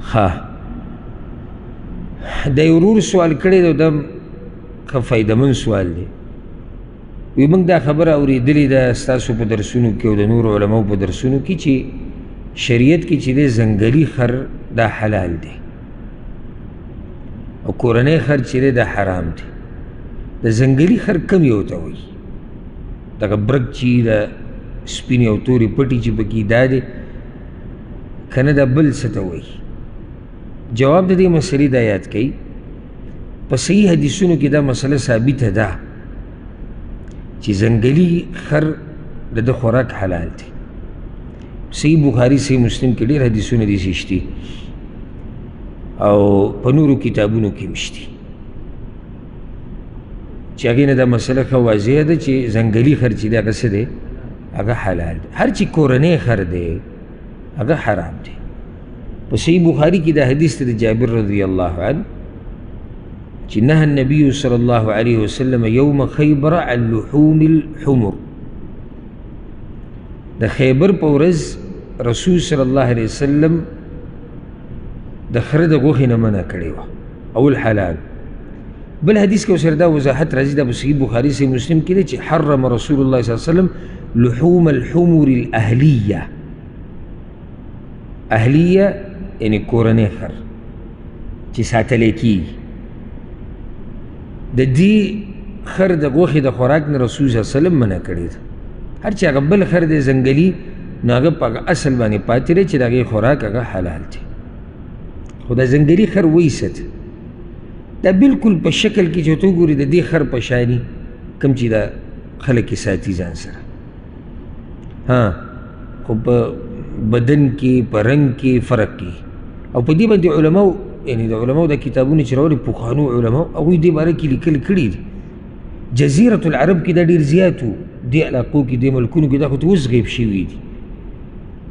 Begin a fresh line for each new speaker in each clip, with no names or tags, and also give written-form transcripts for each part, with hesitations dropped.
ښه، د یو ورور سوال کړی دی، دا ښه فایدهمند سوال دی. وی موږ دا خبره اورېدلې ده ستاسو په درسونو کې او د نورو علماو په درسونو کې چې شریعت کې چې دی ځنګلي خر دا حلال دی او کورنی خر چې دی دا حرام دی. د ځنګلي خر کم یو ته وایي؟ دغه برک چې د سپینې او تورې پټې چې پکې دا دی که نه دا بل څه ته وایي؟ جواب د دې مسئلې دا یاد کوي، په صحیح حدیثونو کې دا مسئله ثابته ده چې ځنګلي خر د ده خوراک حلال دی. صحیح بخاري صحیح مسلم کې ډېر حدیثونه داسې شتي او په نورو کتابونو کې هم شتي چې هغې نه دا مسئله ښه واضح ده چې ځنګلي خر چې دی هغه څه دی؟ هغه حلال دی. هر چې کورنی خر دی هغه حرام دی. په صحیح بخاري کې دا حدیث دی د جابر رضی الله عنه چې نهى النبي صلی الله علیه وسلم یوم خیبر عن لحوم الحمر. د خیبر په ورځ رسول صلی الله علیه وسلم د خره د غوښې نه منع کړې وه، اول حلال. بل حدیث کې ورسره دا وضاحت راځي، دا په صحیح بخاري صحیح مسلم کې دی چې حرم رسول الله صلی الله علیه وسلم لحوم الحمر الاهلیه. اهلیه یعنی کورنی خر چې ساتلی کېږي. د دې خر د غوښې د خوراک نه رسول صلی الله علیه وسلم منع کړې ده. هر چې هغه بل خر دی ځنګلي نو هغه په هغه اصل باندې پاتې دی چې د هغې خوراک هغه حلال دی. خو دا ځنګلي خر وایي دا بالکل په شکل کې چې ته وګورې د دې خر په شاني کوم چې دا خلک یې ساتي ځان سره، ها، خو په بدن کې په رنګ کې فرق کوي. او په دې باندې علماو یعنې د علماو دا کتابونه چې راوړي پخوانو علماو هغوی دې باره کې لیکل کړي دي. جزیرة العرب کې دا ډېر زیات وو، دې علاقو کې دې ملکونو کې دا خو ته اوس غیب شوي دي.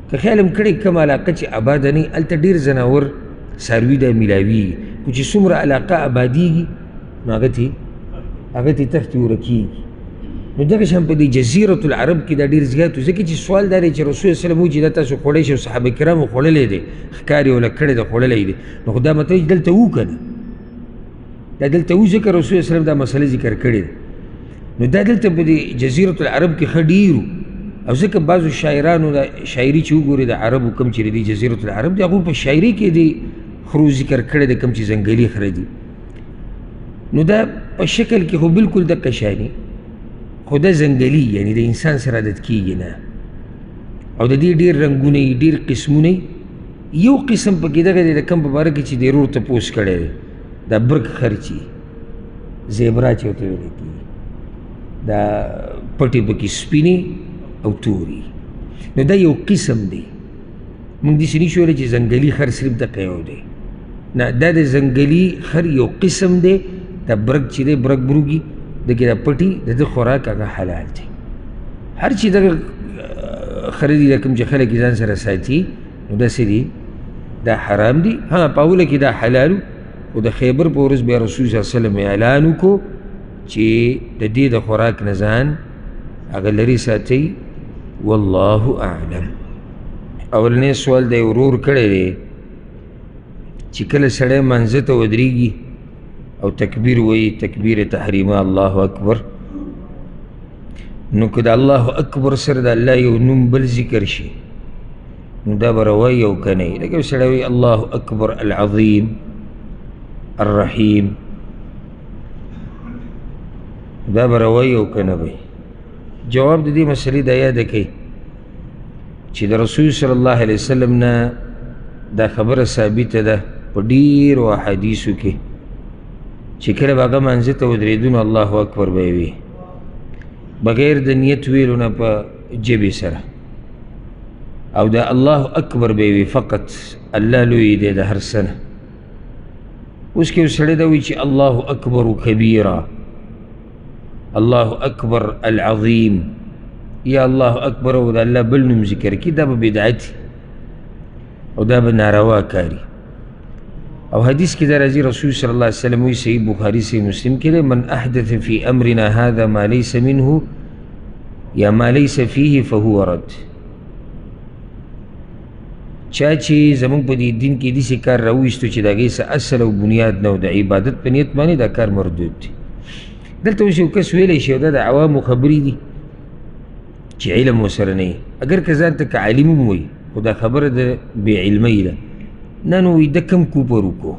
که خیال هم کړی کومه علاقه چې آباده نه وي هلته ډېر ځناور څاروي دا میلاویږي، خو چې څومره علاقه آبادیږي نو هغه ترې تښتي ورکېږي. نو دغه شان په دې جزیرة العرب کې دا ډېر زیات وو، ځکه چې سوال دا دی چې رسول الله وسلم وایي چې دا تاسو خوړی شئ، صحابه کرامو خوړلی دی، ښکار یې ورله کړی دی، خوړلی دی، نو خو دا مطلب چې دلته وو که نه، دا دلته وو ځکه رسول الله وسلم دا مسئله ذکر کړې ده. نو دا دلته په دې جزیرة العرب کې ښه ډېر وو، او ځکه بعضو شاعرانو دا شاعري چې وګورې د عربو کوم چې د دې جزیرة العرب دی هغو په شاعري کې دې خرو ذکر کړی دی کوم چې ځنګلي خره دي. نو دا په شکل کې خو بالکل دقه شاني، خو دا ځنګلي یعنې د انسان سره عادت کېږي نه، او د دې ډېر رنګونه یي ډېر قسمونه یي. یو قسم پکې دغه دی د کوم په باره کې چې د ورور تپوس کړی دی، دا برک خر چې زیبرا چې ورته ویل کېږي، دا پټې پکې سپینې او توري. نو دا یو قسم دی. موږ داسې نه شو ویلی چې ځنګلي خر صرف دقه یو دی، نه، دا د ځنګلي خر یو قسم دی. دا برک چې دی برک بروګي د کې دا پټي د ده خوراک هغه حلال دی. هر چې دغه خره دي دا کوم چې خلک یې ځان سره ساتي نو دا څه دي؟ دا حرام دي. ها، په اوله کې دا حلال و، خو د خیبر په ورځ بیا رسول صلی الله علیه وسلم اعلان وکړو چې د دې د خوراک نه ځان هغه لرې ساتئ. والله اعلم. اولنی سوال د یو ورور کړی دی چې کله سړی مانځه ته ودرېږي او تکبیر وایي، تکبیر تحریمه الله اکبر، نو که د الله اکبر سره د الله یو نوم بل ذکر شي نو دا به روا وي او که نه وي؟ لکه یو سړی وایي الله اکبر العظیم الرحیم، دا به روا وي او که نه وي؟ جواب د دې مسئلې دا یاده کوي چې د رسول صلی الله علیه وسلم نه دا خبره ثابته ده په ډېرو احادیثو کې چې کله به هغه مانځه ته ودرېدو نو الله اکبر به یې وي بغیر د نیت ویلو نه په ژبې سره، او د الله اکبر به یې وي فقط، الله لوی دی د هر څه نه. اوس که یو سړی دا وایي چې الله اکبر کبیرا، الله اکبر العظیم، یا الله اکبر او د الله بل نوم ذکر کړي، دا به بدعت او دا به ناروا کاري. او حدیث کې دا راځي رسول صلی الله علیه وسلم وایي، صحیح بخاري صحیح مسلم کې دی، من احدث فی امرنا هذا ما لیس منه یا ما لیس فیه فهو رد. چا چې زموږ په دې دین کې داسې کار راویستو چې د هغې څه اصل او بنیاد نه و، د عبادت په نیت باندې دا کار مردود دی. دلته اوس یو کس ویلی شي، او دا د عوامو خبرې دي چې علم ورسره نه وي، اګر که ځان ته که عالم هم وایي خو دا خبره د بې علمۍ ده. نه نو وایي ده کوم کوپر وکړو،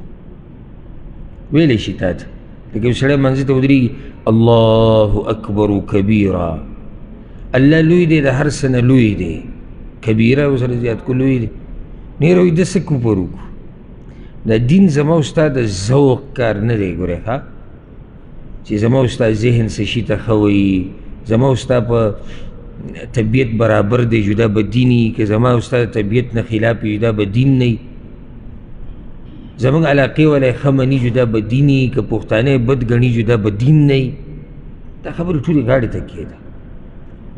ویلی شي تا ته. لکه یو سړی لمانځه ته ودرېږي، الله اکبر کبیرا، الله لوی دی، د هر څه نه لوی دی، کبیره ورسره زیات کو لوی دی. نه یاره وایي ده څه کوپر وکړو. دا دین زما او ستا د ذوق کار نه دی ګورې، ښه چې زما او ستا ذهن څه شي ته ښه وایي، زما او ستا په طبیعت برابر دی جدا به دین وي، که زما او ستا د طبیعت نه خلاف وي جدا به دین نه وي، زموږ علاقې والا یې ښه مني جدا به دین وي، که پښتانه یې بد ګڼي جدا به دین نه وي. دا خبرې ټولې غاړې ته کېده.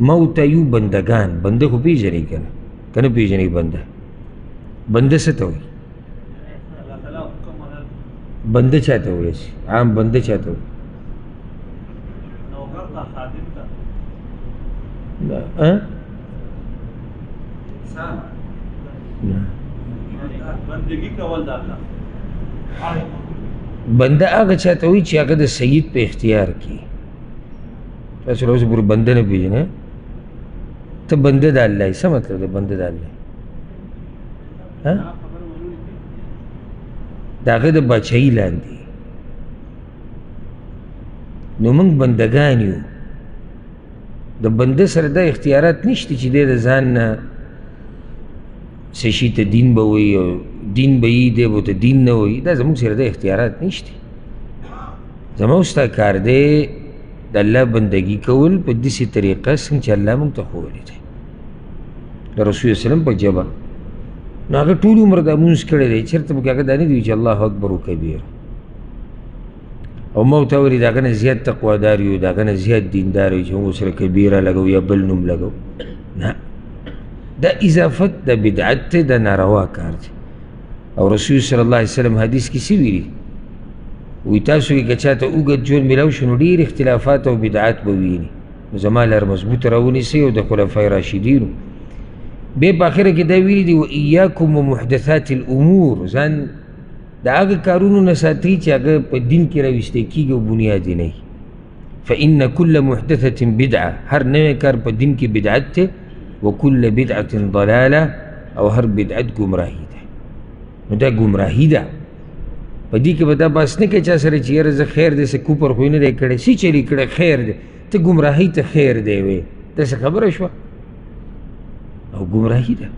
ما او تا یو بندګان، بنده خو پېژنئ که نه؟ که نه پېژنئ بنده؟ بنده څه ته وایي؟ بنده چا ته وایي؟ عام بنده چا ته وایي؟
بندگی کول د الله.
بنده هغه چا ته وایي چې هغه د سید په اختیار کې. تاسو له اوسه پورې بنده نه پېژنئ؟ ته بنده د الله یې. څه مطلب دی بنده د الله؟ د هغه د باچایي لاندې. نو موږ بندګان یو، د بنده سره دا اختیارات نشته چې دی د ځان نه څه شي ته دین به وایي او دین به یي، دی به ورته دین نه وایي. دا زموږ سره دا اختیارات نشته. زما او ستا کار دی د الله بندګي کول په داسې طریقه څنګه چې الله موږ ته ښوولی دی، د رسول وسلم په ژبه. نو هغه ټول عمر دا لمونځ کړی دی، چېرته پکې هغه دا نه دی چې الله اکبر و کبیر. او ما ورته ویلي د هغه نه زیات تقوادار یو، د هغه نه زیات دیندار یو چې موږ ورسره کبیره لګوو یا بل نوم لګوو. نه، دا اضافت د بدعت دی، دا ناروا کار دی. او رسول صلی الله علیه وسلم حدیث کې څه ویلي؟ وایي تاسو کې که چا ته اوږد ژوند میلاو شو نو ډېر اختلافات او بدعات به ویني، نو زما لار مضبوطه راونیسئ او د خلفای راشدینو. بیا په اخره کې دا ویلي دي، وایاکم ومحدثات الامور، ځان د هغه کارونو نه ساتئ چې هغه په دین کې راویستی کېږي او بنیاد یې نه وي. فإن كل محدثة بدعة، هر نوی کار په دین کې بدعت دی، وكل بدعة ضلالة، او هر بدعت ګمراهي ده. نو دا ګمراهي ده. په دې کې به دا بحث نه کوې چا سره چې یاره زه خیر دی، څه کوپر خو یې نه دی کړی، څه چل یې کړی خیر دی، ته ګمراهۍ ته خیر دی وې، داسې خبره شوه او ګمراهي ده.